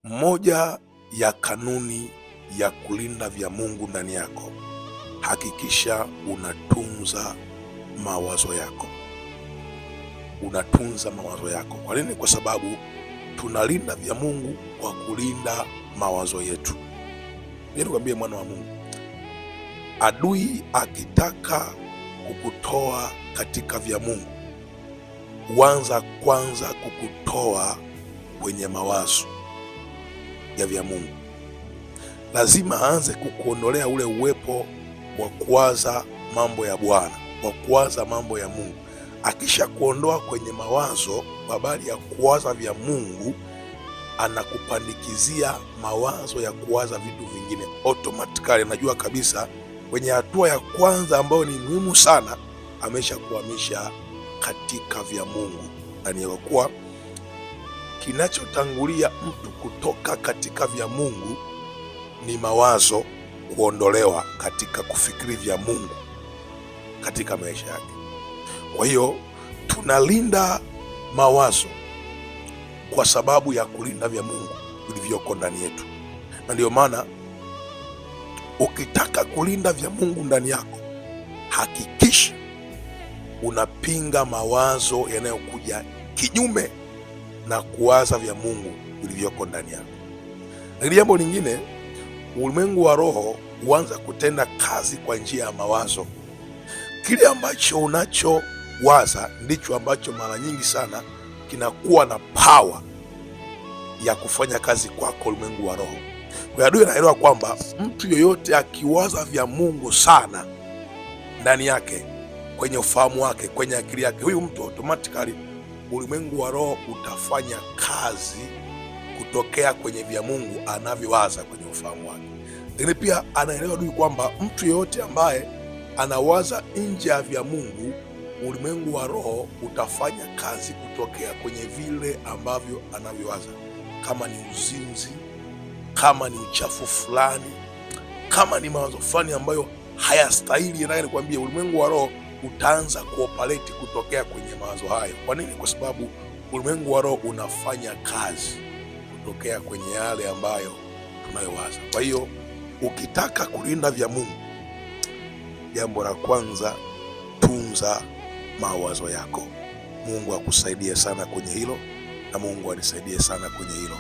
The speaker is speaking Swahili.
Moja ya kanuni ya kulinda vya Mungu ndani yako, hakikisha unatunza mawazo yako, unatunza mawazo yako. Kwa nini? Kwa sababu tunalinda vya Mungu kwa kulinda mawazo yetu. Nikwambie mwana wa Mungu, adui akitaka kukutoa katika vya Mungu, huanza kwanza kukutoa kwenye mawazo ya vya Mungu. Lazima aanze kukuondolea ule uwepo wa kuwaza mambo ya Bwana, wa kuwaza mambo ya Mungu. Akisha kuondoa kwenye mawazo kwa habari ya kuwaza vya Mungu, anakupandikizia mawazo ya kuwaza vitu vingine automatically. Anajua kabisa kwenye hatua ya kwanza ambayo ni muhimu sana, ameshakuhamisha katika vya Mungu, na kwa kuwa kinachotangulia mtu kutoka katika vya Mungu ni mawazo kuondolewa katika kufikiri vya Mungu katika maisha yake. Kwa hiyo tunalinda mawazo kwa sababu ya kulinda vya Mungu vilivyoko ndani yetu, na ndiyo maana ukitaka kulinda vya Mungu ndani yako, hakikisha unapinga mawazo yanayokuja kinyume na kuwaza vya Mungu vilivyoko ndani yako. Lakini jambo lingine, ulimwengu wa roho huanza kutenda kazi kwa njia ya mawazo. Kile ambacho unachowaza ndicho ambacho mara nyingi sana kinakuwa na power ya kufanya kazi kwako ulimwengu wa roho. Kwa hiyo adui anaelewa kwamba mtu yoyote akiwaza vya Mungu sana ndani yake, kwenye ufahamu wake, kwenye akili yake, huyu mtu automatically ulimwengu wa roho utafanya kazi kutokea kwenye vya Mungu anavyowaza kwenye ufahamu wake. Lakini pia anaelewa adui kwamba mtu yeyote ambaye anawaza nje ya vya Mungu, ulimwengu wa roho utafanya kazi kutokea kwenye vile ambavyo anavyowaza, kama ni uzinzi, kama ni uchafu fulani, kama ni mawazo fulani ambayo hayastahili. Nataka nikwambie, ulimwengu wa roho utaanza kuoperate kutokea kwenye mawazo hayo. Kwa nini? Kwa sababu ulimwengu wa roho unafanya kazi kutokea kwenye yale ambayo tunayowaza. Kwa hiyo ukitaka kulinda vya Mungu, jambo la kwanza, tunza mawazo yako. Mungu akusaidie sana kwenye hilo, na Mungu anisaidie sana kwenye hilo.